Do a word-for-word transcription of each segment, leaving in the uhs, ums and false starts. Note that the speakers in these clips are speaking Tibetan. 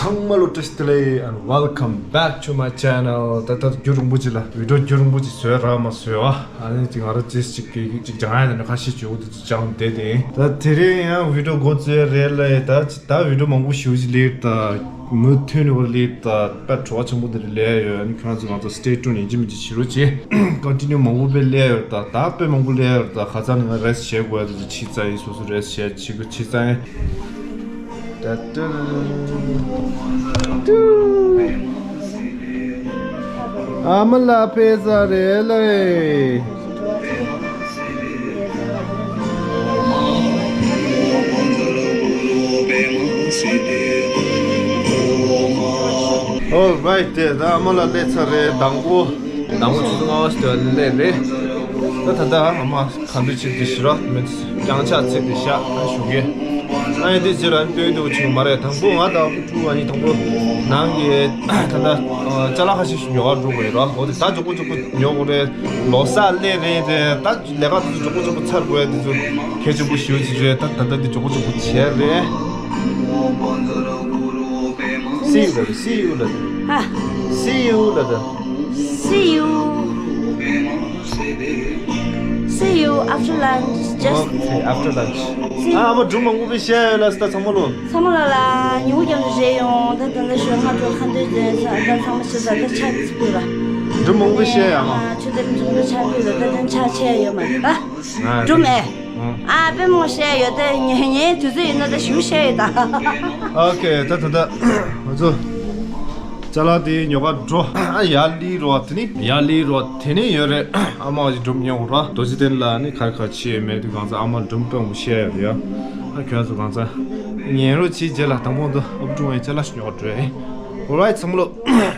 ཚང་མ་ལ་བཀྲ་ཤིས་བདེ་ལེགས། And welcome back to my channel. ད་ལྟ་རྒྱུན་རིང་པོ་ཅིག་ལ་བི་ཌིའོ་རྒྱུན་རིང་པོ་ཅིག་བཟོས་རག་མ་བཟོས་བ། ཨ་ནི་ཅིག་ང་རང་ཅིག་ཅིག་ཅིག་སྦྱང་ཡ་དང་ཁ་ཤས་ཅིག་འོ་དེ་ཚོ་སྦྱང་བསྡད་དེ། ད་དེ་རིང་ཡང་བི་ཌིའོ་འགོ་བཙུགས་ཡ་རེད་ལ། ད་ད་བི་ཌིའོ་མང་པོ་ཞེ་པོ་ཅིག་སླེབས་ད། མུ་མཐུད་ནས་འོ་སླེབས་ད། དཔེ་བྲོ་བ་ཆེན་པོ་འདི་རིགས་སླེབས་ཡོད། ཨ་ནི་ཁྱོད་རང་ཚོ་ང་ཚོ་stay tuned ཡིན་གཅིག་མིན་གཅིག་བྱེད་རོགས་བྱེད། ཀོན་ཊི་ནིའུ་མང་པོ་དཔེ་སླེབས་ཡོད་ད། ད་དཔེ་མང་པོ་སླེབས་ཡོད་ད། ཁ་སང་ནས་ང་རེ་སི་བྱེད་དགོས་ཡ་དེ་ཚོ་ཕྱིས་ཙང་ཡིན། སོ་སོ་རེ་སི་བྱེད་བྱེད་དགོས་ཕྱིས་ཙང་ཡིན། ད་ཏུ་ཏུ། ཨ་མ་ལགས་ཕེབས་ས་རེད་ལེ། Alright, དེ་ད་ཨ་མ་ལགས་སླེབས་ཚར་རེད། དང་པོ་དང་པོ་ཆུ་ཚོད་ལྔ་པ་ཞིག་ལ་སླེབས་རེད། ད་ད་ལྟ་ཨ་མ་ག་འདྲ་བྱེད་དེ་ཞུ་ར་མི་རྐྱང་ཕྱག་འཚལ་ཏེ་བཞག་ཨ་ཞུ་གེ། ཨ་ཡ་དེ་རྗེས་ལ་ལྟོས་དུ་བྱུང་མ་རེད། དང་པོ་ང་དང་ཨ་ཁུ་ཕྲུག་ཨ་ནི་དང་པོ་ནང་གི་ད་ལྟ་ཅ་ལག་ཁ་ཤས་ཤིག་ཉོ་གར་འགྲོ་དགོས་ར། འོ་དེ་ད་མགྱོགས་པོ་མགྱོགས་པོ་ཉོ་དགོས་རེད། ལོ་གསར་སླེབས་རེད་རེད། ད་ལས་ཀ་དེ་ཚོ་མགྱོགས་པོ་མགྱོགས་པོ་ཚར་དགོས་ཡ་དེ་ཚོ་གལ་ཆེན་པོ་ཞེ་པོ་ཅིག་རེད། ད་ད་ལྟ་དེ་མགྱོགས་པོ་མགྱོགས་པོ་བྱས་རེད། See you later. See you later. ཧ། See you later. See you. See you after lunch. Just Okay, after lunch. See you. ཨ་མ་སྒྲུང་མང་པོ་བཤད་ཡོད་ལ་སི་ད་ཚང་མ་ལོ། ཚང་མ་ལ་ལ་ཉིན་གུང་རྒྱབ་ཏུ་རེད་ཡོང་། ད་ད་ལྟ་ཞོགས་སྔ་དྲོ་ཁ་འདོན་དེ་ད་ཚང་མ་ཞིག་ད་ད་ཆ་ཕུད་ལ། སྒྲུང་མང་པོ་བཤད་ཡ་མ། ཆུ་དེ་མི་ཚོགས་ཆ་ཕུད་ལ་ད་དེ་ཆ་ཆེ་ཡོད་མ་རེད་ད། ཨ་སྒྲུང་མེད། ཨ། ཨ་དཔེ་མོ་བཤད་ཡོད་ད། ངའི་ངའི་དུས་ཚོད་ཡིན་ན་ད་ཞུ་བཤད་ཡོད་ད། ཨོ་ཁེ། ད་ད་ད་ང་ཚོ་ཅ་ལག་དེ་ཉོ་ག་འགྲོ། ཨ་ཡར་སླེབས་རོགས། དེ་ནི་ཡར་སླེབས་རོགས། དེ་ནི་ཡོད་རེད། ཨ་མ་ཅིག་སྒྲུང་ཉོ་ར། རྡོ་རྗེ་གདན་ལ་ནི་ག་རེ་ག་རེ་བྱེད་ཡོད་མེད་དུས་གང་ཚ་ཨ་མ་སྒྲུང་དཔེ་མོ་བཤད་ཡོད་རེད་ཡ། ཨ་ཁྱོད་ཚོ་གང་ཚ་ཉན་རོགས་བྱེད། རྗེས་ལ་དང་པོ་འདི་ཨ་ཕྲུག་ངའི་ཅ་ལག་ཞིག་ཉོ་ག་འགྲོ་ཡ། Alright ཚང་མ་ལོ།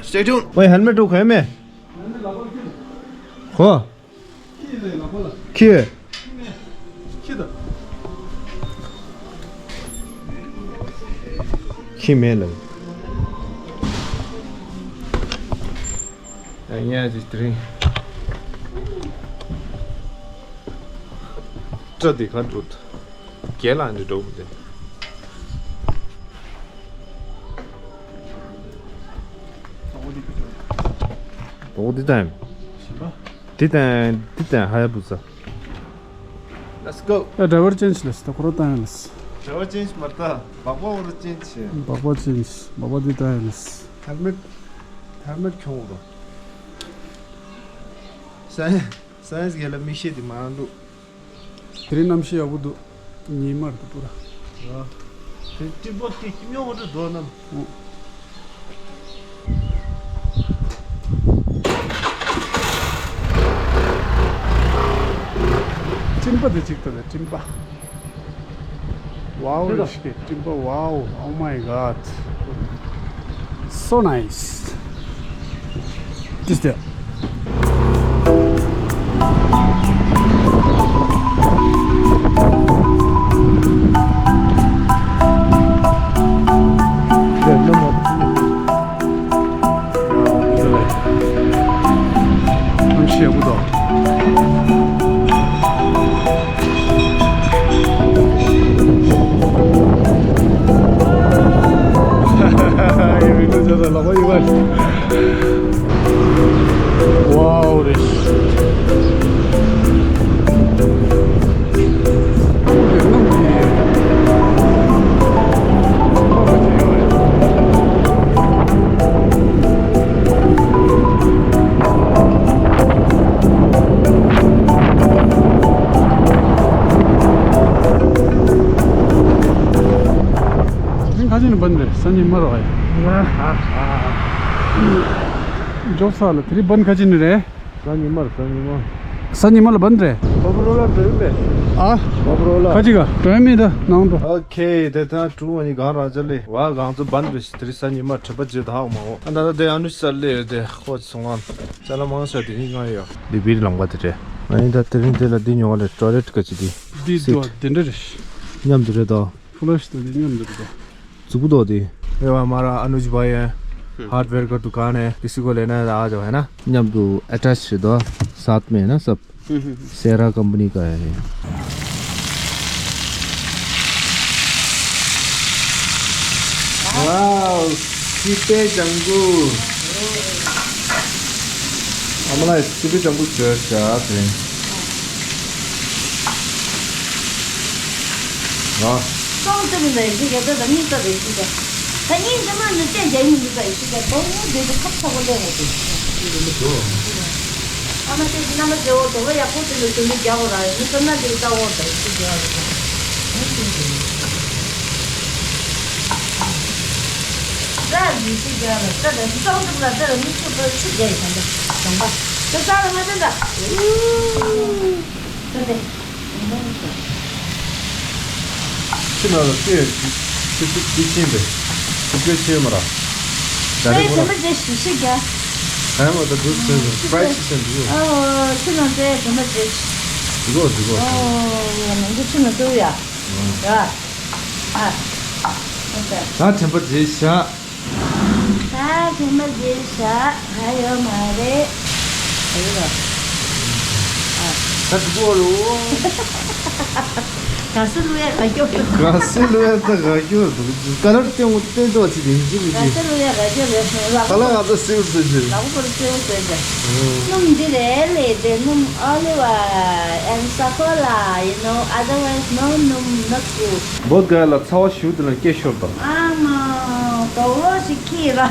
Stay tuned. ཨོའི་ཧེལ་མེ་ཊི་འདུག་ག་ཡོད་མེད། ཧོ། ཁྱི། ཁྱི་མེད་ལ། ཨ་ཡ་ཇི་ཏྲིང་། སྐྲ་དེ་ག་འགྲོ། རྒྱལ་ལ་འདི་འགྲོ་དེ། འོ་འདི་ད་ཡིན། འདི་ད་འདི་ད་ཧ་ཡ་བུ་ས། Let's go. ཨ། ཌ་རའི་ཝར་ཅེན་ཇི་ལས་ད་ཁོ་རང་ད་ཡིན་ལས། ཌ་རའི་ཝར་ཅེན་ཇི་མ་རེད་ད། སྦག་སྦག་འོ་ར་ཅེན་ཇི་བྱས། སྦག་སྦག་ཅེན་ཇི། སྦག་སྦག་འདི་ད་ཡིན་ལས། ཧེལ་མེ་ཊི། ཧེལ་མེ་ཊི་ཁྱོང་འོ་ར། སའེན་སི་སའེན་སི་གི་ལ་མིག་ཤེལ་དེ་མ་འདུག་དེ་རིང་གནམ་གཤིས་ཡག་པོ་འདུག་ཉི་མ་རེད་པུ་ར། དེ་སྤྲིན་པ་དེ་སྐྱིད་ཉོ་བ་འདྲ་འདུག་ནམ། སྤྲིན་པ་དེ་གཅིག་ལྟ་དེ་སྤྲིན་པ། Wow, རེ་ཞིག་སྤྲིན་པ། Wow, oh my God, so nice. Just there. Wow, རེད། དེ་རིང་ཁ་ཅིག་ནས་བན་རེད། སང་ཉིན་མར་བ་ཡ། འཇོག་ས་ལ་དེ་རིང་བན་ཁ་ཅིག་ནས་རེད། སང་ཉིན་མར། སང་ཉིན་མར། སང་ཉིན་མར་ལ་བན་རེད། བ་པ་རོ་ལ་འགྲོ་ཡིན་པས། ཨ། བ་པ་རོ་ལ། ཁ་ཅིག་ག་འགྲོ་ཡ་མེད་ད་ནང་འགྲོ། ཨོ་ཁེ། དེ་ཐང་ཀྲུང་བ་ནི་གང་རང་ཅ་ལེ་བ་གང་ཚོ་བན་རེད། དེ་རིང་སང་ཉིན་མར་དྲན་པ་བརྗེད་ད་ཧ་མ་འོ། ཨ་ད་ད་དེ་ཨ་ནུ་ས་ལེ་དེ་ཧོ་སོང་ཨ། ཅ་ལག་མང་ས་དེ་རིང་ང་ཡོད། ལི་བིར་ལམ་ག་དེ་རེད། ཨ་ནི་ད་དེ་རིང་དེ་ལ་འདི་ཉོ་བ་ལས་ཊོ་ལེ་ཊི་ག་ཅི་འདི། འདི་འདུག་དེ་འདྲ་རེད། མཉམ་དུ་རེད་དོ། ཕུ་ལ་ཤི་དང་འདི་མཉམ་དུ་རེད་དོ། ཙུ་གུ་དོ་དེ། ये हमारा अनुज भाई है। हार्डवेयर का दुकान है। किसी को लेना है आ जाओ, है ना? མཉམ་དུ་अटैच है तो साथ में है ना सब। सेरा कंपनी का है ये। Wow. སི་པན་ལྗང་གུ། ཨ་མ་ལགས་སི་པན་ལྗང་གུ་བྱོས་བྱ་དེ། ཨ། སོང་ཙམ་ལ་ཡི་ཤི་ག་ད་ད་སྙིང་ལྟ་རེ་ཤི་ག་ད་སྙིང་ཙམ་ལ་ནི་བཙན་རྒྱ་ཡིན་འདུག་ད་ཡི་ཤི་ག་དོ་སྙིང་འདོད་དུ་ཁབ་ཚ་བོ་ལས་འོ་དེ། ཨ་མ་དེ་རྣམ་པ་མཛེས་བོ་དོ་ལོ་ཡག་པོ་དེ་ལ་དུ་མི་རྒྱག་གོ་ར་ཡིན་ཙམ་ན་དེ་ལྟ་བོ་ད་ཡི་ཤི་ག་ར། ད་མི་ཤི་རྒྱག་ལ་ད་ད་སོང་ཙམ་ལ་ད་ལ་མི་ཤི་བོ་ཤི་རྒྱག་ཡི་ད་ད་དང་པ་ད་ས་ལ་མ་ད་ད་ད་དེ། ཁྱི་ནང་ལ་ཁྱི་ཁྱི་ཁྱི་ཁྱི་ཁྱི་ཆེན་པས་ཁྱི་ཁྱི་ཆེན་མ་ར། ད་རེ་ཁོ་ན་ད་ཞི་ཞི་རྒྱ། ཧན་མ་ད་འདུག་ཟེར་ཟེར་སི་པའི་སི་ཟེར་འདུག་ཨོ་ཁྱི་ནང་ད་དེ་མ་ཟེར། འདུག་འདུག་ཨོ་ཡ་ནང་གི་ཁྱི་ནང་ད་ཡ། ཡ། ཨ། ད་དྲན་པ་བརྗེད་བཞག་ད་དེ་མ་བརྗེད་བཞག་ད་ཡོད་མ་རེད། ཨ་ཡོད་ར། ཨ། ད་འགྲིག་གོ་རུ། ག་སེ་ལུ་ཡ་ག་སྐྱོ། ག་སེ་ལུ་ཡ་ད་ག་སྐྱོ་འདུག་ཀ་ལར་སྟོན་དགོས་སྟོན་དགོས་ཅི་དེ་ཡིན་གཅིག་གི་ག་སེ་ལུ་ཡ་ག་སྐྱོ་རེད་སོང་ལག་ཁ་ལ་ང་ད་སེའུ་ཟེར་ཞིག་ལག་པ་སེའུ་ཟེར་ཞིག་སྣུམ་འདི་རེད་ལས་དེ་སྣུམ་olive oil and safflower, you know, otherwise no སྣུམ་not good. བོད་ག་ལ་ཚ་བ་ཞུ་དེ་ལ་སྐད་ཤོར་དང་། ཨ་མ། དོག་ལོ་ཞིག་ཁྱི་ར།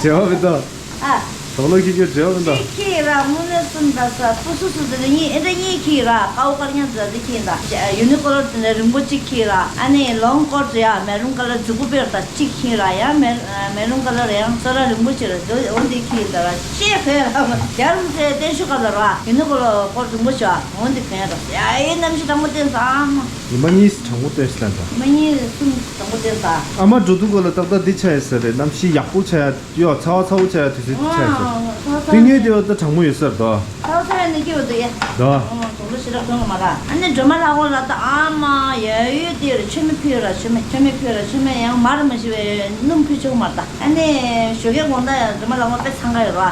བྱེད་བ་མི་འདུག་ཨ། དོག་ལོ་ཁྱི་ཁྱི་བྱེད་བ་མི་འདུག་ཁྱི་ར་དངོས་གནས་སུ་འདྲ་ས་སྤུ་སུ་སུ་དེ་ལ་གཉིས་ཨེ་འདྲ་གཉིས་ཁྱི་ར་ཀའོ་དཀར་ཉག་ཛ་དེ་ཁྱི་འདྲ་ཡུ་ནི་ཀོ་ལོར་དེ་ནས་རིང་པོ་གཅིག་ཁྱི་ར་ཨ་ནི་ལོང་ཀོར་ཡ་མེ་རུང་ཀ་ལར་རྫིག་པོ་དཔེར་ད་གཅིག་ཁྱི་ར་ཡ་མེ་མེ་རུང་ཀ་ལར་ཡང་ཙོ་ར་རིང་པོ་ཅིག་ར་དོ་འོ་འདི་ཁྱི་འདྲ་ར་ཤེས་ཕེ་ར་རྒྱ་རུང་ཚེ་བརྟན་ཤུ་ཀ་ལ་ར་ཡུ་ནི་ཀོ་ལོ་ཀོར་རིང་པོ་ཅིག་འོ་འདི་ཕེ་ར་ཡ་ཨེ་རྣམ་ཤེས་དྲང་པོ་བསྟན་ས་ཨ་མ། ཉི་མ་གཉིས་དྲང་པོ་བསྟན་ས་ལ་འདྲ། ཉི་མ་གཉིས་གསུམ་དང་པོ་དེ་ལ། ཨ་མ་འགྲོ་དུས་སྐོར་ལ་ཏག་ཏག་འདི་ཆགས་ཡོད་ས་རེད། གནམ་གཤིས་ཡག་པོ་ཆགས་ཡ་ཡོད། ཚ་བ་ཚ་བོ་ཆགས་ཡ་དུས་ཚོད་འདི་ཆགས་ཡོད་ས་རེད། དེ་ངས་དེ་བ་ད་གྲང་མོ་ཡོད་ས་རེད་དོ། ཚ་བ་ཚ་བའི་ནི་སྐྱིད་པོ་འདུག་ཡ། དོ། དོག་ལོ་ཞེ་དྲག་ཐོན་གི་མ་ར། ཨ་ནི་སྒྲོལ་མ་ལྷ་ཁང་ལ་ད་ཨ་མ་ཡ་ཡོད་དེ་ར་མཆོད་མེ་ཕུལ་ར་མཆོད་མེ་མཆོད་མེ་ཕུལ་ར་མཆོད་མེ་ཡང་མར་མ་ཤི་བའི་སྣུམ་ཕུལ་ཆོག་མ་རེད་ད། ཨ་ནི་ཞོགས་ཀའི་དགོང་དག་ཡང་སྒྲོལ་མ་ལྷ་ཁང་དཔེ་འཚང་ཁ་ཡོད་ར།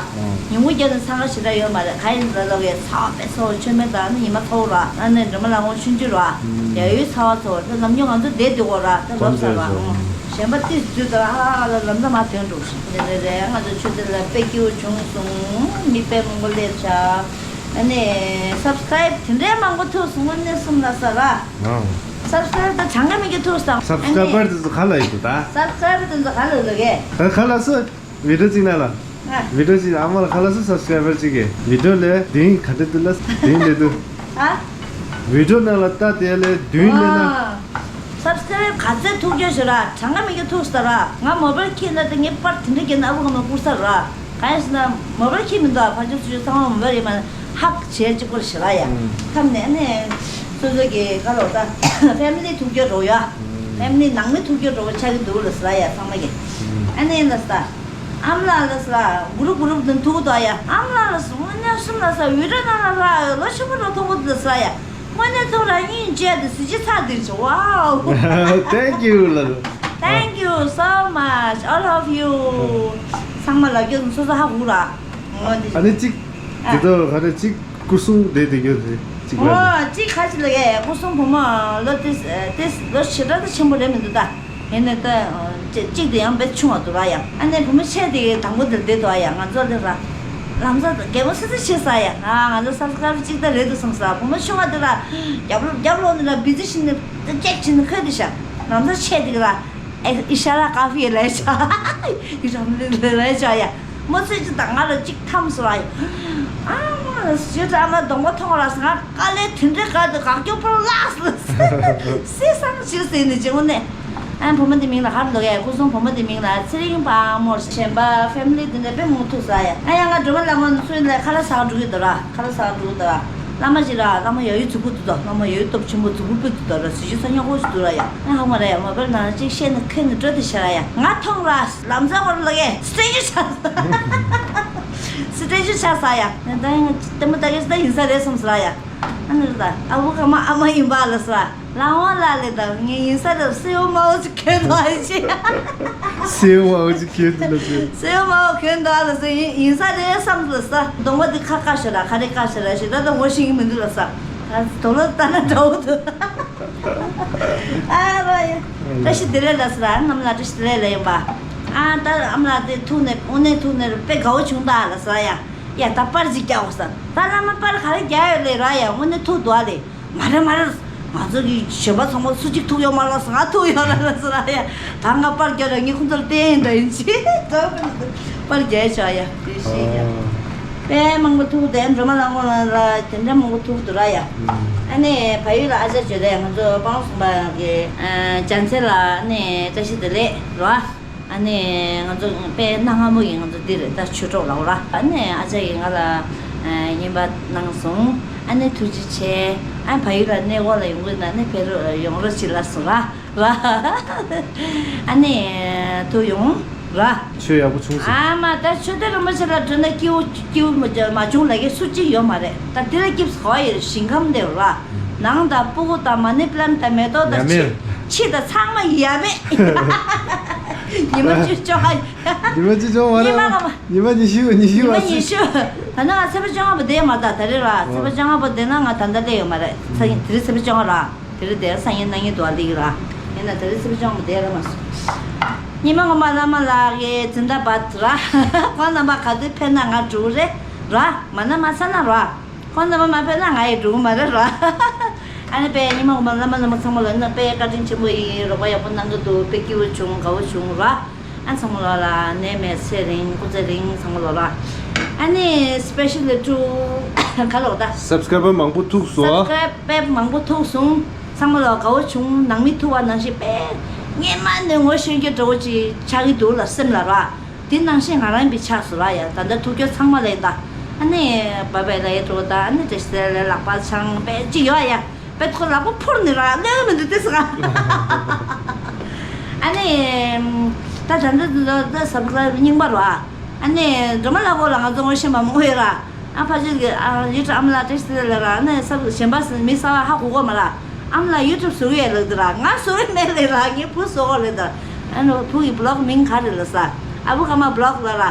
ཉིན་གུང་རྒྱབ་ནས་འཚང་ཁ་ཞེ་དྲག་ཡོད་མ་རེད། ག་ཡིན་ཟེར་ལབ་ཡས་ཚ་བ་དཔེ་ཚ་བོ་མཆོད་མེ་དང་ནི་ཉི་མ་ཚ་བོ་ར། ཨ་ནི་སྒྲོལ་མ་ལྷ་ཁང་ཆུང་ཆུང་ར། ཡ་ཡོད་ཚ་བ་ཚ་བོ་ད་ནམ་རྒྱུན་ང་ཚོ་བསྡད་སྡོད་གོ་ར་ད་ལབ་ས་ར། གཞན་པ་ཏིས་དུས་ད་ཧ་ཧ་ལ་ལམ་ས་མ་ཐོན་འགྲོ་ཞིག་རེ་རེ་རེ་ང་ཚོ་ཆུ་དེ་ལ་དཔེ་སྐྱིད་བྱུང་སོང་། མི་དཔེ་མང་པོ་སླེབས་ཤག་ཨ་ནི་སབ་སི་ཀ་རེབ་དེ་འདྲའི་མང་པོ་ཐུབ་སོང་། དངོས་གནས་གསུམ་ལ་ས་ར། སབ་སི་ཀ་རེབ་ད་གྲངས་ཀ་མི་གི་ཐུབ་སོང་། སབ་སི་ཀ་རེ་བར་དེ་ཚོ་ག་ལ་ཡོད་འདུག་ད། སབ་སི་ཀ་རེབ་དེ་ཚོ་ག་ལ་ཡོད་གི། ད་ག་ལ་སོ། བི་ཌིའོ་གཅིག་ནང་ལ། ཨ། བི་ཌིའོ་གཅིག་ཨ་མ་ལ་ག་ལ་སོ་སབ་སི་ཀ་རེ་བར་གཅིག་གི་བི་ཌིའོ་ལས་དེང་ག་འདྲ་འདུག་ལ་དེང་ལས་འདུག་ཨ། བི་ཌིའོ་ནང་ལ་ལྟ་དེ་ལས་དུས་ལས་ན། ཨ། སབ་སི་ཀ་རེབ་ག་ཚད་ཐུག་རྒྱུ་ཞིག་ར་གྲངས་ཀ་མི་གི་ཐུག་ས་ར། ང་མོ་བལ་ཁྱེར་ན་དེ་ངས་པར་དེ་འདྲ་རྒྱབ་ན་ཨ་ཁུ་ག་མ་བསྐུར་ས་ར། ག་ཡིན་ཟེར་ན་མོ་བལ་ཁྱེར་མི་འདུག་ཨ་ཕར་ཕྱོགས་ཚུར་ཕྱོགས་ཚང་མ་མོ་བལ་ཡིན་མ་ཧག་བྱས་གཅིག་པོ་ཞིག་ར་ཡ། ཐམ་ནས་ནས་སོ་སོ་གི་ག་ལོ་ད་ཕེ་མི་ལི་ཐུག་རྒྱུ་རོ་ཡ། ཕེ་མི་ལི་ནང་མི་ཐུག་རྒྱུ་རོ་ཆགས་ཀྱི་འདུག་ལ་ས་ར་ཡ་ཚང་མ་གི། ཨ་ནི་ཡིན་ལ་ས། ཨ་མ་ལགས་ལ་ས་གུ་རུབ་གུ་རུབ་དང་ཐུག་དོ་ཡ། ཨ་མ་ལགས་ལ་ས་དངོས་གནས་གསུམ་ལ་ས་བི་ཌིའོ་ནང་ལ་ལ་ལོ་ཆེན་པོ་ར་མཐོང་གི་འདུག་ས་ཡ། དངོས་གནས་ཐུག་ར་སྙིང་རྗེ་དེ་གཟི་བརྗིད་ཚ་དེ་བྱུང་། Wow. Thank you ལ། Thank you so much all of you. ཚང་མ་ལ་རྒྱུ་སོ་སོ་ཧ་གོ་ར། ཨ་ནི་གཅིག་དེ་ཚོ་ག་རེ་གཅིག་སྐུ་སྲུང་དེ་དེ་རྒྱུ་རེད་གཅིག་ལ། ཨོ་གཅིག་ཁ་ཅིག་ལ་གས་སྐུ་སྲུང་བུ་མོ་ལོ་དེ་དེ་ལོ་ཞེ་དྲག་ཏུ་ཆེན་པོ་རེད་མི་འདུག་ད། ཡིན་ནའི་ད་གཅིག་དེ་ཡང་དཔེ་ཆུང་བ་འདུག་ར་ཡ། ཨ་ནི་བུ་མོ་ཆེ་དེ་དང་པོ་དེར་བསྡད་འདུག་ཡ། ང་ཚོ་དེ་ར་ལམ་སང་རྒན་མོ་སི་སི་བྱེད་ས་ཡ། ང་ང་ཚོ་སབ་སི་ཀ་རེབ་གཅིག་ད་རེད་འདུག་བསམ་ས། བུ་མོ་ཆུང་བ་དེ་ར་རྒྱབ་ལོག་རྒྱབ་ལོག་ནས་ར་བི་ཛི་བྱས་ནས་ཅེག་བྱས་ནས་ཁོས་དེ་ཤ་ལམ་སང་ཆེ་དེ་ར། ཨེ་ཨི་ཤ་ར་ཀ་ཧྥི་ལས་ཤ། ཨི་ཤ་མི་ལས་ལས་ཤ་ཡ། མོ་ཚོས་ཅི་དང་ང་ལ་ཅིག་ཐམ་སོང་ཨ་ཡ། ཨ་མ་ཞུ་དྲ་མ་གདོང་པ་མཐོང་ར་ང་དཀའ་ལས་དེ་འདྲའི་དཀའ་དུ་དགའ་སྐྱོ་ཕར་བརླགས་སོང་། སེ་སང་ཞུ་ཟེར་ནས་ཅི་འོ་ནས། ཨ་བུ་མོ་འདི་མིང་ལ་ག་རེ་འདུག་གས། སྐུ་སྲུང་བུ་མོ་འདི་མིང་ལ་ཚེ་རིང་དཔལ་མོ། གཞན་པ་ཕེ་མི་ལི་འདི་འདྲ་དཔེ་མང་ཐུག་ས་ཡ། ཨ་ཡ་ང་སྒྲོལ་མ་ལྷ་མོ་ཚོའི་ལས་ཁ་ལག་ཟ་ག་འགྲོ་གི་འདུག་ར། ཁ་ལག་ཟ་ག་འགྲོ་གི་འདུག་ར། བླ་མ་ཞིག་ར་བླ་མ་ཡ་ཡུལ་རྫིག་པོ་འདུག་ད། བླ་མ་ཡ་ཡུལ་སྟོབས་ཆེན་པོ་རྫིག་པོ་སྤུ་འདུག་ད་ར། གཟི་བརྗིད་ཚ་སྙོག་པོ་ཞིག་འདུག་ར་ཡ། ཨ་ཧ་མ་ར་ཡ་མ་བེར་ནང་ཅིག་བཤད་ནས་ཁོས་ནས་སྤྲོད་དེ་ཤ་ར་ཡ། ང་མཐོང་ར་ལམ་སང་བར་ལ་གས་སི་ཊེ་ཅུ་ཆགས་ས། སི་ཊེ་ཅུ་ཆགས་ས་ཡ། ད་ཡང་ལྟད་མོ་ལྟ་གས་ད་ཡིན་ས་རེད་བསམ་ས་ར་ཡ། ཨ་ནི་རེད་ད། ཨ་བུ་ག་མ་ཨ་མ་ཡིན་པ་ལ་ས། ལམ་དབང་ལ་ལས་ད་ངས་ཡིན་ས་རེད་སེའུ་མའོ་ཅིག་གྱོན་འདུག་ཨ་ཅེ། སེའུ་མའོ་ཅིག་གྱོན་འདུག་ལ་ཅེ། སེའུ་མའོ་གྱོན་འདུག་ཨ་ལ་ཟེར་ཡིན་ཡིན་ས་རེད་བསམ་ལ་ས། གདོང་པ་འདི་ཁ་ཁ་ཤོ་ར་ཁ་རེ་ཁ་ཤོ་ར་ཞེ་ད་ད་ངོ་ཤེས་ཀྱི་མི་འདུག་ལ་ས། ད་དོ་ལོ་ལྟ་ན་འདྲ་བོ་འདུག་ཨ་ར་ཡ། བཀྲ་ཤིས་བདེ་ལེགས་ལ་ས་ར་ནམ་ལ་བཀྲ་ཤིས་བདེ་ལེགས་ལ་ཡིན་པ། ཨ་ད་ཨ་མ་ལགས་དེ་ཐུག་ནས་དངོས་གནས་ཐུག་ནས་དཔེ་དགའ་བོ་བྱུང་ད་ལ་ཟེར་ཡ། ཡ་ད་པར་ཅིག་རྒྱག་འོ་ཟེར། ད་བླ་མ་པར་ག་རེ་རྒྱག་ཡོད་ལེ་ར་ཡ། དངོས་གནས་ཐུག་འདུག་ཨ་ལེ། མ་རེད་མ་རེད། ང་ཚོ་གི་གཞོན་པ་ཚང་མ་སུ་གཅིག་ཐུག་ཡོད་མ་རེད་ཟེར། ང་ཐུག་ཡོད་རེད་ཟེར་ཡ། ད་ང་པར་རྒྱག་ར་ངས་ཁོང་ཚོར་བསྟན་འདྲ་ཡིན་ཅི། པར་རྒྱག་ཆོག་ཡ། དེ་ཤེས་ཡ། དཔེ་མང་པོ་ཐུག་དེ་སྒྲོལ་མ་ལྷ་མོ་ལ་དེ་འདྲ་མང་པོ་ཐུག་འདུག་ར་ཡ། ཨ་ནི་བལ་ཡུལ་ལ་ཨ་ཅག་བརྗོད་དེ་ང་ཚོ་སྤང་གསུམ་པ་གི་རྒྱལ་མཚན་ལ་ཨ་ནི་བཀྲ་ཤིས་བདེ་ལེགས་ར། ཨ་ནི་ང་ཚོ་དཔེ་གནའ་སྔ་མོ་ཡིན། ང་ཚོ་འདིར་ད་ཆོས་གྲོགས་ལབ་ར། ཨ་ནི་ཨ་ཅག་གིས་ང་ལ་ཨ་བརྙན་པར་གནང་སོང་། ཨ་ནི་ཐུགས་རྗེ་ཆེ། ཨ་བལ་ཡུལ་ལ་གནས་སྐོར་ལ་ཡོང་གི་ན་ནི་ཕེབས་རོགས་ཡོང་རོགས་བྱེད་ལབ་སོང་ར། ར། ཨ་ནི་ཐུག་ཡོང་ར། ཆོས་ཡག་པོ་བྱུང་སོང་། ཨ་མ་ད་ཆོས་སྡེ་རིན་པོ་ཆེ་ལ་འགྲོ་ན་སྐྱིད་པོ་སྐྱིད་པོ་མ་མ་བྱུང་ལབ་མཁན་སུ་གཅིག་ཡོད་མ་རེད། ད་འདི་ལ་སྐྱིད་པོ་ཟེར་ཡོད་ཞིང་ཁམས་འདིར་ར། ནང་དང་སྤུ་གུ་དང་མ་ཎི་པི་ལན་དང་མེ་ཏོག་དང་ཡ་མེད། ཕྱི་ཕྱི་དང་ཚང་མ་ཡ་མེད། ཉི་མ་བཅུ་བཅོ་ལྔ། ཉི་མ་བཅུ་བཅོ་ལྔ་མ་རེད། ཉི་མ་ཉི་ཤུ་ཉི་ཤུ་ཉི་མ་བ་ཉི་ཤུ། ད་ནི་ང་ཚེས་པ་བཅོ་ལྔ་པ་བསྡད་མ་ད་ད་རེད་ར། ཚེས་པ་བཅོ་ལྔ་པ་བསྡད་ན་ང་ད་ལྟ་སླེབས་ཡོད་མ་རེད། ཚེས་དེ་རིང་ཚེས་པ་བཅོ་ལྔ་ར། དེ་རིང་དེ་སང་ཉིན་གནངས་ཉིན་དུ་བ་ལིག་ར། ཡིན་ན་དེ་རིང་ཚེས་པ་བཅོ་ལྔ་པ་བསྡད་ར་མ་སོང་། ཉི་མ་ངོ་མ་བླ་མ་ལགས་ཀྱི་འཛིན་གྲྭ་བར་ར། ཁོང་རྣམ་པ་ག་དུས་ཕེབས་ན་ང་འགྲོ་གི་རེད་ར། མ་ན་མ་ས་ན་ར། ཁོང་རྣམ་པ་མ་ཕེབས་ན་ང་ཡི་འགྲོ་གི་མ་རེད་ར། ཨ་ནི་དཔེ་ཉི་མ་ངོ་མ་བླ་མ་རྣམ་པ་ཚང་མ་ལ་ནི་དཔེ་བཀའ་དྲིན་ཆེན་པོ་ཡིན། རོགས་པ་ཡག་པོ་གནང་གི་འདུག་དཔེ་སྐྱིད་པོ་བྱུང་། དགའ་བོ་བྱུང་ར། ཨ་ཚང་མ་ལོ་ལ་ནད་མེད་ཚེ་རིང་སྐུ་ཚེ་རིང་ཚང་མ་ལོ་ལ། ཨ་ནི་specially to ག་ལོག་ད། Subscriber མང་པོ་ཐུག་སོང་ཨ། Subscriber མང་པོ་ཐུག་སོང་། ཚང་མ་ལོ་དགའ་བོ་བྱུང་། ནང་མི་ཐུག་པ་ནང་བཞིན་དཔེ་སྔན་མ་ནས་ངོ་ཤེས་རྒྱུ་འདྲ་བོ་ཅིག་ཆགས་ཀྱི་འདུག་ལ་སེམས་ལ་ར། དེ་ནང་བཞིན་ང་རང་པའི་ཆགས་སོང་ར་ཡ། ད་ལྟ་ཐུག་རྒྱུ་ཚང་མ་ལ་ཡིན་ད། ཨ་ནི་བ་བའི་ལ་ཡ་འགྲོ་ད། ཨ་ནི་དེ་ཤི་ལ་ལག་པ་འཆང་དཔེ་ཅིག་ཡོད་ཡ། པད་ཁོ་ལག་པ་ཕུར་ནི་ར་ལོས་མི་འདུག་ཏེ་ཟེར། ཨ་ནི། ད་ད་འདི་འདི་ད་སབ་སི་ཀ་རའིབ་རྙིང་པ་ར། ཨ་ནི་སྒྲོལ་མ་ལགས་ལ་ང་ཚོ་ངོ་ཤེས་པ་མང་པོ་ཡོད་ར། ཨ་ཕ་ཆོས་ཀྱི་ཨ་ཡུ་ཊུབ་ཨ་མ་ལགས་བཀྲ་ཤིས་བདེ་ལེགས་ལ་ར། ཨ་ནི་སབ་གཞན་པ་མི་གསར་པ་ཧ་གོ་གོ་མ་ར། ཨ་མ་ལགས་ཡུ་ཊུབ་བཟོ་གི་ཡོད་ལབ་འདུག་ར། ང་བཟོ་གི་མེད་ལབ་ར། ངའི་བུ་བཟོ་གོ་ལབ་འདུག་ཨ་ནི་བུ་གི་བི་ལོག་མིང་ག་རེ་ལབ་ས། ཨ་བུ་ཀརྨ་བི་ལོག་ལབ་ར།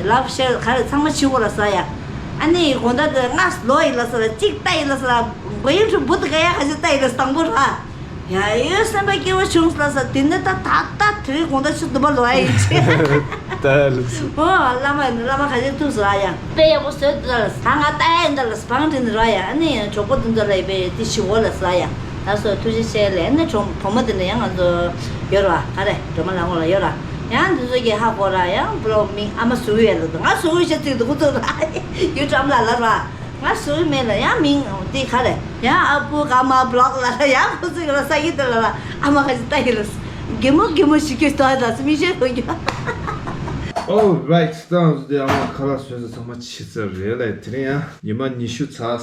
ལབ་ཤེར་ག་རེ་ཚང་མ་བྱེད་དགོས་ལ་ཟ་ཡ། ཨ་ནི་དགོང་དག་དེ་ང་ལོ་ཡི་ལ་ཟ་ལ་གཅིག་ལྟ་ཡི་ལ་ཟ་ལ་མགོ་ཡུ་ཊུབ་བུ་དུ་ག་ཡ་ག་ཅི་ལྟ་ཡི་ལ་ཟ་དང་པོ་ར། ཡ་ཡོད་སེམས་པ་སྐྱིད་པོ་བྱུང་ལ་ཟ། དེ་ནས་ད་ད་ད་དེ་རིང་དགོང་དག་ཆུ་དུམ་པ་ལོ་ཡ་ཡིན་ཅི། ད་ལུགས་སུ། ཨོ་བླ་མ་ཡིན་བླ་མ་ག་ཅི་ཐུག་ཟ་ཡ། དཔེ་ཡག་པོ་བཟོས་འདུག་ལ་ཟ། ང་ལྟ་ཡ་ཡིན་ད་ལ་ཟ། བང་དྲིན་ར་ཡ། ཨ་ནི་གྲོགས་པོ་དེ་ཚོ་ལ་ཡི་པའི་དེ་ཞི་བོ་ལ་ཟ་ཡ། ད་སོ་ཐུགས་རྗེ་ཆེ་ལས་ནི་གྲོང་བུ་མོ་དེ་འདྲ་ཡང་ང་ཚོ་ཡོད་ར། ག་རེ་སྒྲོལ་མ་ལགས་ངོ་ལ་ཡོད་ར། ཡང་འདི་ཚོ་གི་ཧ་གོ་ར། ཡང་བི་ལོག་མིང་ཨ་མ་བཟོ་གི་ཡོད་ལ་འདུག་ང་བཟོ་གི་ཤ་ཚིག་འདུག་ཁོ་ཚོ་ར། ཡུ་ཊུབ་ཨ་མ་ལགས་ལབ་ར། ང་བཟོ་གི་མེད་ལ། ཡང་མིང་དེ་ག་རེ་ཡང་ཨ་བུ་ཀརྨ་བི་ལོག་ལབ་ར། ཡང་ཁོ་ཚོ་གི་ལ་ས་ཡི་དེ་ལ་ར་ཨ་མ་ག་ཅི་ལྟ་ཡི་ལ། གད་མོ་གད་མོ་ཞིག་གི་ལྟ་ད་སི་མི་ཤེས་གོ་རྒྱུ། Alright, ད་ང་ཚོ་དེ་ཨ་མ་ཁ་ལག་བཟོས་ཚོ་ཚང་མ་ཕྱི་ཚར་རེད་ལ། དེ་རིང་ཡང་ཉི་མ་ཉི་ཤུ་ཚར།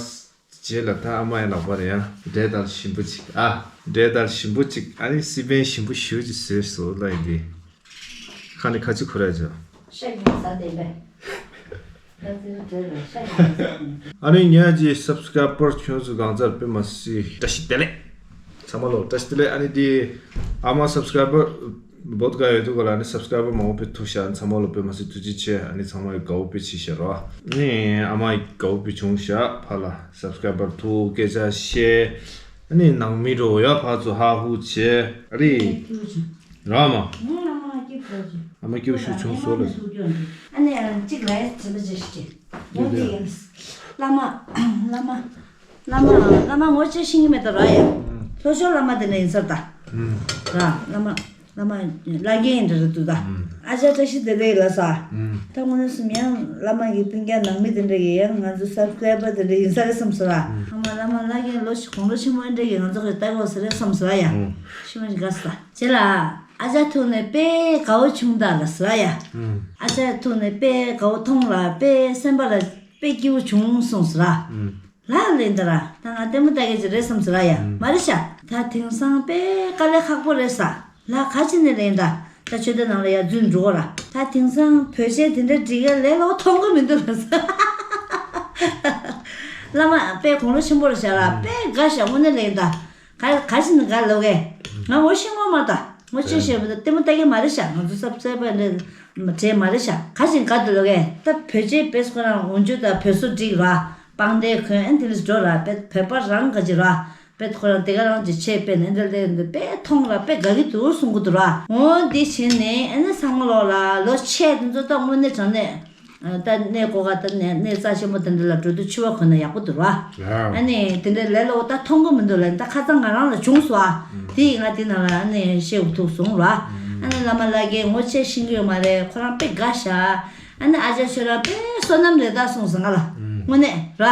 རྗེས་ལ་ད་ཨ་མ་ཡི་ལག་པ་རེད་ཡ། འབྲས་དང་ཞིམ་པོ་གཅིག་ཨ། འབྲས་དང་ཞིམ་པོ་གཅིག་ཨ་ནི་སི་པན་ཞིམ་པོ་ཞེ་པོ་ཅིག་བཟོས་སོང་ལ་ཡིན་ཏེ། ཁ་ནས་ཁ་ཆུ་འཁོར་ཡ་བྱོས། ཤ་ཡིན་ས་བསྟན་པས། ཁ་ཚིག་བྲལ་བའི་ཤ་ཡིན་ས་བསྟན། ཨ་ནི་ངའི་ཀྱི་སབ་སི་ཀ་རའི་བར་ཁྱོད་ཚོ་གང་ཚར་དཔེ་མ་སྲིད་བཀྲ་ཤིས་བདེ་ལེགས། ཚང་མ་ལོ་བཀྲ་ཤིས་བདེ་ལེགས། ཨ་ནི་དེ་ཨ་མ་སབ་སི་ཀ་རའི་བར་བོད་ག་ཡོད་དུ་ག་ལ་ནི་སབ་སི་ཀ་རའི་བར་མང་པོ་ཐུག་ཤག་ཚང་མ་ལོ་དཔེ་མ་སྲིད་ཐུགས་རྗེ་ཆེ། ཨ་ནི་ཚང་མ་དགའ་བོ་དཔེ་ཆེ་ཤག་རོ། ནི་ཨ་མ་དགའ་བོ་དཔེ་བྱུང་ཤག་ཕ་ལ་སབ་སི་ཀ་རའི་བར་ཐུག་སྐད་ཆ་བཤད། ཨ་ནི་ནང་མི་རོ་ཡ་ཕ་ཚོ་ཧ་ཧུ་བྱས་ཨ་རི། ར་མ། ཨ་མ་སྐྱིད་པོ་བྱུང་སོ་ལ། ཨ་ནི་གཅིག་ལ་ཡ་དྲི་བ་ཅིག་ཞིག་དྲི། འོ་དེ་ཡིན། བླ་མ། བླ་མ། བླ་མ་བླ་མ་ངོ་ཅི་ཤེས་ཀྱི་མེད་ད་ར་ཡ། ལྷོ་ཕྱོགས་བླ་མ་དེ་འདྲ་ཡིན་ས་རེད་ད། ར་བླ་མ་བླ་མ་བླ་རྒན་ཡིན་འདྲ་རེད་འདུག་ད། ཨ་ཅག་བཀྲ་ཤིས་བདེ་ལེགས་ལ་ས། ད་དངོས་གནས་སུ་ཡང་བླ་མ་གི་སྤུན་ཀྱག་ནང་མི་དེ་འདྲ་གི་ཡང་ང་ཚོ་སབ་སི་ཀ་རའི་བར་དེ་འདྲ་ཡིན་ས་རེད་བསམ་སོང་ར། ཨ་མ་བླ་མ་བླ་རྒན་ལོ་ཞིག་དགུང་ལོ་ཆེན་མོ་འདྲ་གི་ང་ཚོ་གི་ལྟ་གི་ཡོད་ས་རེད་བསམ་སོང་ར་ཡ། ཤི་མ་ཞིག་དགའ་སོང་ད། རྗེས་ལ་ཨ་ཅག་ཐུག་ནས་དཔེ་དགའ་བོ་བྱུང་ད་ལ་ས་ཡ། ཨ་ཅག་ཐུག་ནས་དཔེ་དགའ་བོ་མཐོང་ལ་དཔེ་སེམས་པ་ལ་དཔེ་སྐྱིད་པོ་བྱུང་གསུངས་སོང་ར། ལ་ལེན་ད་ར་ད་ང་ལྟད་མོ་ལྟ་གི་ཅི་རེད་བསམ་ཟེར་ར་ཡ། མ་རེད་ཤག་ད་དེང་སང་དཔེ་དཀའ་ལས་ཁག་པོ་རེད་ས། ལ་ག་ཅི་ནས་ལེན་ད། ད་ཆོས་སྡེ་ནང་ལ་ཡ་འཛུལ་འགྲོ་གོ་ར། ད་དེང་སང་བོད་ཆས་དེ་འདྲ་སྒྲིག་ཡ་ལས་ལོ་མཐོང་གི་མི་འདུག་ལ་ས། བླ་མ་དཔེ་དགུང་ལོ་ཆེན་པོ་རེད་ཤག་ར། དཔེ་དགའ་ཤག་དངོས་གནས་ལེན་ད། ག་ག་ཅི་ནས་དགའ་ལོ་གས། ང་ངོ་ཤེས་ངོ་མ་ད། ངོ་ཅི་ཤེས་མི་ད་ལྟད་མོ་ལྟ་གི་མ་རེད་ཤག་ང་ཚོ་སབ་སབ་པ་ལས་བྲེལ་མ་རེད་ཤག་ག་ཅི་དགའ་འདུག་ལོ་གས། ད་བོད་ཆས་དཔེ་ཁོ་རང་འོན་ཆུ་ད་བོད་སོ་སྒྲིག་ར། པང་གདན་གོན་ཨན་དེ་ལས་འགྲོ་ར། བོད་པ་རང་ག་ཅི་ར། དཔེ་ཁོ་རང་དེ་ག་རང་གི་ཆས་དཔེ་ནས་འདི་ལས་འདི་དཔེ་མཐོང་ར་དཔེ་དགའ་གི་འདུག་གསུང་གི་འདུག་ར། འོ་འདི་བྱས་ནས་ཨ་ནི་ཚང་མ་ལོག་ལ་ལོ་ཆས་དེ་ཚོ་ད་དངོས་གནས་དྲང་གནས་ད་གནས་སྒོ་ག་ད་གནས་གནས་རྩ་ཆེན་པོ་དེ་འདྲ་ལ་འགྲོ་དུས་འཕྱི་བ་གོན་ན་ཡག་པོ་འདུག་ར། ཡ། ཨ་ནི་དེ་འདྲ་ལས་ལོ་ད་མཐོང་གི་མི་འདུག་ལ་ད་ཁ་སང་ང་རང་ལ་བྱུང་སོང་ཨ། དེ་ཡིས་ང་དེ་ནང་ལ་ཨ་ནི་བཤད་དགོས་ཐུག་སོང་ར། ཨ་ནི་བླ་མ་ལགས་ཀྱིས་ངོ་ཆས་ཤེས་ཀྱི་ཡོད་མ་རེད། ཁོ་རང་དཔེ་དགའ་ཤག་ཨ་ནི་ཨ་ཅག་ཁྱོད་རང་དཔེ་བསོད་ནམས་རེད་ད་གསུངས་སོང་ང་ལ། དངོས་གནས་ར།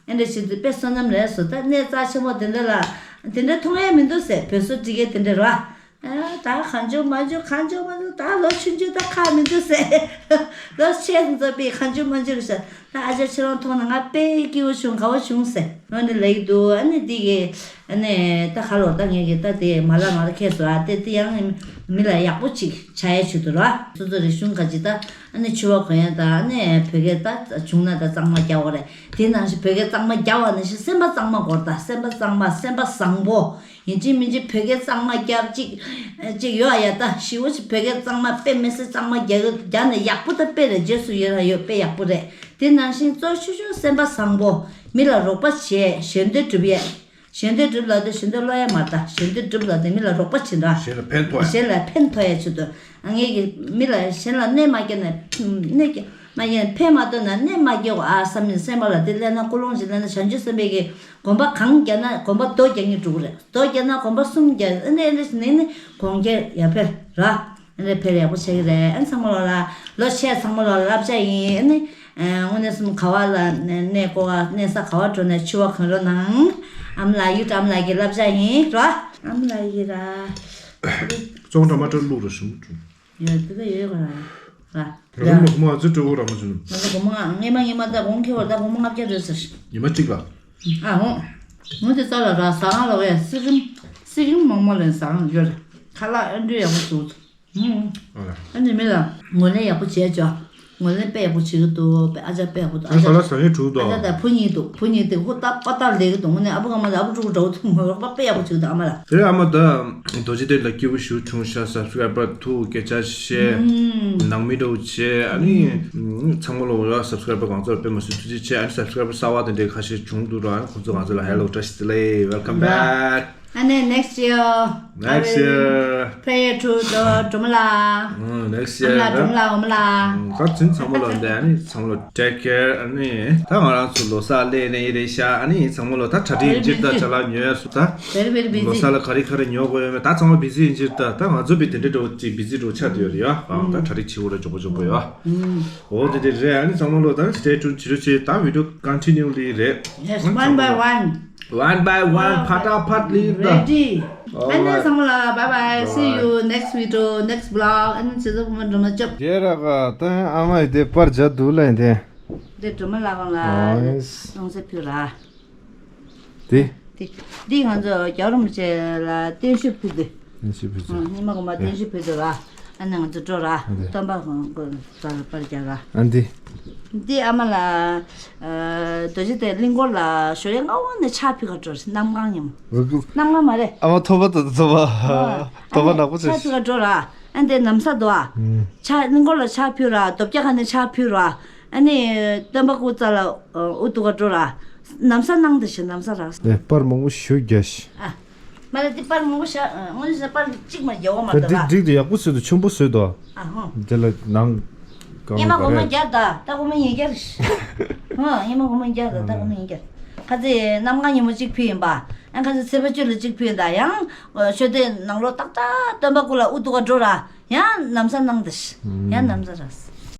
ཨེ་འདྲ་བྱེད་དུས་དཔེ་བསོད་ནམས་རེད་སོ། ད་གནས་རྩ་ཆེན་པོ་དེ་འདྲ་ལ་དེ་འདྲ་མཐོང་ཡ་མི་འདུག་ཟེར། བོད་སོ་འདི་གའི་དེ་འདྲ་ར། ཨ་ད་གང་བྱུང་མ་བྱུང་གང་བྱུང་མ་བྱུང་ད་ལོ་ཆུང་ཆུང་ད་ཁག་མི་འདུག་ཟེར། ལོ་ཆེ་ཙམ་ཚོ་པའི་གང་བྱུང་མ་བྱུང་ཟེར། ད་ཨ་ཅག་ཁྱེད་རང་མཐོང་ན་ང་དཔེ་སྐྱིད་པོ་བྱུང་དགའ་བོ་བྱུང་ཟེར། འོ་འདི་ལབ་ཀྱི་འདུག་ཨ་ནི་འདི་གི་ཨ་ནི་ད་ཁ་ལོ་ད་ངས་གི་ད་དེ་མ་ལ་མ་ལ་ཁེལ་སོང་ཨ། དེ་དེ་ཡང་མི་ལ་ཡག་པོ་ཅིག་ཆགས་ཡ་ཆེད་དུ་ར། སོ་སོ་རིག་གཞུང་ག་ཅི་ད། ཨ་ནི་འཕྱི་བ་གོན་ཡ་དང་ཨ་ནི་བོད་སྐད་ད་བྱུང་ན་ད་གཙང་མ་རྒྱག་དགོས་རེད། དེ་ནང་བཞིན་བོད་སྐད་གཙང་མ་རྒྱག་པ་ནང་བཞིན་སེམས་པ་གཙང་མ་དགོས་རེད། ད་སེམས་པ་གཙང་མ་སེམས་པ་བཟང་པོ། ཡིན་གཅིག་མིན་གཅིག་བོད་སྐད་གཙང་མ་རྒྱབ་ཅིག་ཅིག་ཡོད་ཨ། ཡ་ད་ཞི་བོ་ཞིག་བོད་སྐད་གཙང་མ་དཔེ་མི་སྲིད་གཙང་མ་རྒྱག་རྒྱག་ནས་ཡག་པོ་ད་དཔེ་རེད། རྗེས་སུ་ཡོད་ར་ཡོད་དཔེ་ཡག་པོ་རེད། དེ་ནང་བཞིན་གཙོ་ཆེ་ཤོས་སེམས་པ་བཟང་པོ། མི་ལ་རོགས་པ་བྱས་གཞན་དོན་སྒྲུབ་ཡས། གཞན་དོན་སྒྲུབ་ལབ་དུས་གཞན་དོན་བློ་ཡ་མ་ད་གཞན་དོན་སྒྲུབ་ལབ་དུས་མི་ལ་རོགས་པ་བྱེད་འདྲ། གཞན་ལ་ཕན་ཐོགས་ཡ། གཞན་ལ་ཕན་ཐོགས་ཡ་ཆེད་དུ་ཨ་ངེད་ཀྱིས་མི་ལ་གཞན་ལ་གནོད་མ་སྐྱེལ་ན་གནོད་སྐྱེལ་མ་སྐྱེལ་ན་ཕན་མ་ཐོགས་ན་གནོད་མ་སྐྱེལ་བ་ཨ་བསམ་ནས་སེམས་པ་ལ་དེ་སླེབས་ན་ཀུན་སློང་ཞིག་སླེབས་ན་བྱང་ཆུབ་སེམས་དཔའི་གི་དགོན་པ་གང་རྒྱག་ན་དགོན་པ་རྡོ་རྒྱག་ཉིན་འགྲོ་གི་རེད། རྡོ་རྒྱག་ན་དགོན་པ་གསུམ་རྒྱག་ཨ་ནི་ཨ་ནི་ནི་ནི་གོང་རྒྱག་ཡ་ཕེབས་ར། ཨ་ནི་ཕེབས་ཡག་པོ་བྱེད་ཀྱི་རེད། ཨ་ནི་ཚང་མ་ལོག་ལ་ལོ་ཆེ་ཚང་མ་ལོག་ལ་བསླབ་བྱ་ཡིན། ཨ་ནི་ཨ་དངོས་གནས་སེམས་ག་བ་ལ་གནས་གནས་སྐོར་བ་གནས་ས་ག་བ་འགྲོ་ནས་འཕྱི་བ་གོན་རོགས་གནང་། ཨ་མ་ལགས་ཡུ་ཀྲ་ཨ་མ་ལགས་ཀྱི་བསླབ་བྱ་ཡིན་རོ། ཨ་མ་ལགས་ཡི་ར། ཙོང་ཏྲ་མ་ཏྲ་བླུག་ར་ཞུ་མ་ཀྲུ། ཡོད་དེ་ག་ཡོད་ག་ར། ར། ར་ལུག་མ་ཙི་ཏྲ་བོ་ར་མ་ཅུ། ང་ཚོ་སྒོར་མོ་ང་སྔས་མ་སྔས་མ་ད་གོང་ཁེ་བར་ད་སྒོར་མོ་ལྔ་བརྒྱ་རེད་ཟེར། ཉི་མ་གཅིག་ལ། ཨ་ཧོ། ངོ་དེ་ཙ་ལ་ར་ཟ་ཁང་ལ་བས་སི་ཀྲིམ་སི་ཀྲིམ་མང་མང་ལེན་ཟ་ཁང་ཡོད་རེད། ཁ་ལག་ཨེ་འདྲ་ཡག་པོ་བཟོ། ཨ་ནི་མི་ལ་ངོས་ལེན་ཡག་པོ་བྱས་ཅོ། ངོས་ལེན་དཔེ་ཡག་པོ་བྱེད་ཀྱི་འདུག་དཔེ་ཨ་ཅག་དཔེ་ཡག་པོ་འདུག་ཨ་ཅག་ཁ་ལག་ཟ་མཁན་དྲུག་འདུག་ཨ་ཅག་དང་བུ་གཉིས་འདུག་བུ་གཉིས་དེ་ཧུར་ཐག་པ་ཐག་ལས་ཀྱི་འདུག་དངོས་གནས་ཨ་བུ་ཨ་མ་དང་ཨ་བུ་ཕྲུ་གུ་འདྲ་བོ་ཐུག་མོད་པ་དཔེ་ཡག་པོ་བྱེད་ཀྱི་འདུག་ཨ་མ་ལ། དེ་ཨ་མ་ད་རྡོ་རྗེ་གདན་ལ་སྐྱིད་པོ་ཞིག་བྱུང་ཤག་སབ་སི་ཀ་རའི་བར་ཐུག་སྐད་ཆ་བཤད། ནང་མི་འདྲ་བོ་བྱས་ཨ་ནི། ཚང་མ་ལོ་ཡ་སབ་སི་ཀ་རའི་བར་གང་ཚོར་དཔེ་མ་སྲིད་ཐུགས་རྗེ་ཆེ། ཨ་ནི་སབ་སི་ཀ་རའི་བར་གསར་བ་དེ་འདྲའི་ཁ་ཤས་བྱུང་འདུག་ར། ཨ་ནི་ཁོང་ཚོ་ང་ཚོ་ལ་ཧེ་ལོ་བཀྲ་ཤིས་བདེ་ལེགས། Welcome back. ཨ་ནི་next year. Next year. Prayer to the Dromala. Next year. ཨ་མ་ལགས་Dromala འོ་མ་ལགས། ད་ཚིན་ཚང་མ་ལོ་འདི་ཨ་ནི་ཚང་མ་ལོ་take care. ཨ་ནི་ད་ང་རང་ཚོ་ལོ་གསར་སླེབས་ནས་ཡིན་རེད་ཤག་ཨ་ནི་ཚང་མ་ལོ་ད་གྲ་སྒྲིག་ཡིན་ཕྱིར་ད་ཅ་ལག་ཉོ་ཡ་སུ་ད། Very very busy. ལོ་གསར་ལ་ག་རེ་ག་རེ་ཉོ་དགོས་ཡོད་མེད་ད་ཚང་མ་བི་ཛི་ཡིན་ཕྱིར་ད། ད་ང་ཚོ་བི་དེ་འདྲ་འདྲ་བོ་ཅིག་བི་ཛི་འདྲ་བོ་ཆགས་བསྡད་ཡོད་རེད་ཡ། ཨ་ད་གྲ་སྒྲིག་བྱེད་དགོས་རེད་མགྱོགས་པོ་མགྱོགས་པོ་ཡ། འོ་དེ་འདྲ་རེད། ཨ་ནི་ཚང་མ་ལོ་ད་stay tuned བྱེད་རོགས་བྱེད། ད་video continuously རེད། Yes, one by one. One by one. ཕ་ཏ་ཕ་ཏ་ལི་ད། Ready. All right. ཨ་ནི་ཚང་མ་ལ་bye bye. See you next video, next vlog. ཨ་ནི་ཚེ་ཚོ་བུ་མོ་འགྲོ་མ་ཅོབ། རྒྱལ་ར་ག་ད་ཨ་མ་ཡི་དེ་པར་བྱ་འདུག་ལ་ཡིན་དེ། དེ་འགྲོ་མ་ལ་གང་ལ་ཨོ་ཡེས། ལོང་ཚེ་ཕུལ་ར། དེ། དེ་དེ་ང་ཚོ་རྒྱལ་བ་རིན་པོ་ཆེ་ལ་བརྟན་བཞུགས་ཕུལ་དེ། བརྟན་བཞུགས་ཕུལ་དེ། ཨ་ཉི་མ་གོང་མ་བརྟན་བཞུགས་ཕུལ་དེ་ར། ཨ་ནི་ང་ཚོ་འགྲོ་ར། སྟོན་པ་གང་གོ། ས་ལ་པར་རྒྱག་ར། ཨ་འདི། འདི་ཨ་མ་ལ། ཨ་རྡོ་རྗེ་གདན་གླིང་སྐོར་ལ་ཞོ་ཡ་སྔ་བོ་ནས་ཕྱག་ཕུལ་ག་འགྲོ་རེད། གནམ་གང་ཉིན་མོ། གནམ་གང་མ་རེད། ཨ་མ་ཐོབ་པ་དང་ཐོབ་པ། ཐོབ་པ་ནག་པོ་ཆེ། ཕྱག་ཕུལ་ག་འགྲོ་ར། ཨ་འདི་ནམ་ས་དོ་ཨ། ཕྱག་གླིང་སྐོར་ལ་ཕྱག་ཕུལ་ར། རྡོ་བརྒྱ་ག་ནས་ཕྱག་ཕུལ་ར། ཨ་ནི་སྟོན་པ་སྐུ་ཚ་ལ་ཨུ་ཐུག་ག་འགྲོ་ར། ནམ་ས་གནང་དེ་ཞེ་ནམ་ས་ར། ལས་པར་མང་པོ་ཞུ་རྒྱ་ཞིག་ཨ། མ་རེད་དེ་པར་མང་པོ་བཞག་དངོས་གནས་པར་གཅིག་མ་རྒྱག་འོ་མ་ད་རེད་ད། འགྲིག་འགྲིག་དེ་ཡག་པོ་བཟོས་འདུག་ཆེན་པོ་བཟོས་འདུག་ཨ་ཧོ། དེ་ལ་ནང་། སྔོན་མ་སྒོར་མོ་བརྒྱ་ད་ད་སྒོར་མོ་ཉིས་བརྒྱ་རེད། ཧོ་སྔོན་མ་སྒོར་མོ་བརྒྱ་ད་ད་སྒོར་མོ་ཉིས་བརྒྱ། ཁ་ཚེ་གནམ་གང་ཉིན་མོ་གཅིག་ཕུལ་ཡིན་པ། ཨ་ཁ་ཚེ་ཚེས་པ་བཅུ་ལ་གཅིག་ཕུལ་ཡིན་ད་ཡང་། ཆོས་སྡེ་ནང་ལོགས་ཏག་ཏག་སྟོན་པ་སྐུ་ལ་ཨུ་ཐུག་ག་འགྲོ་ར། ཡང་ནམ་ས་གནང་དེ་ཤི། ཡང་ནམ་ས་ར།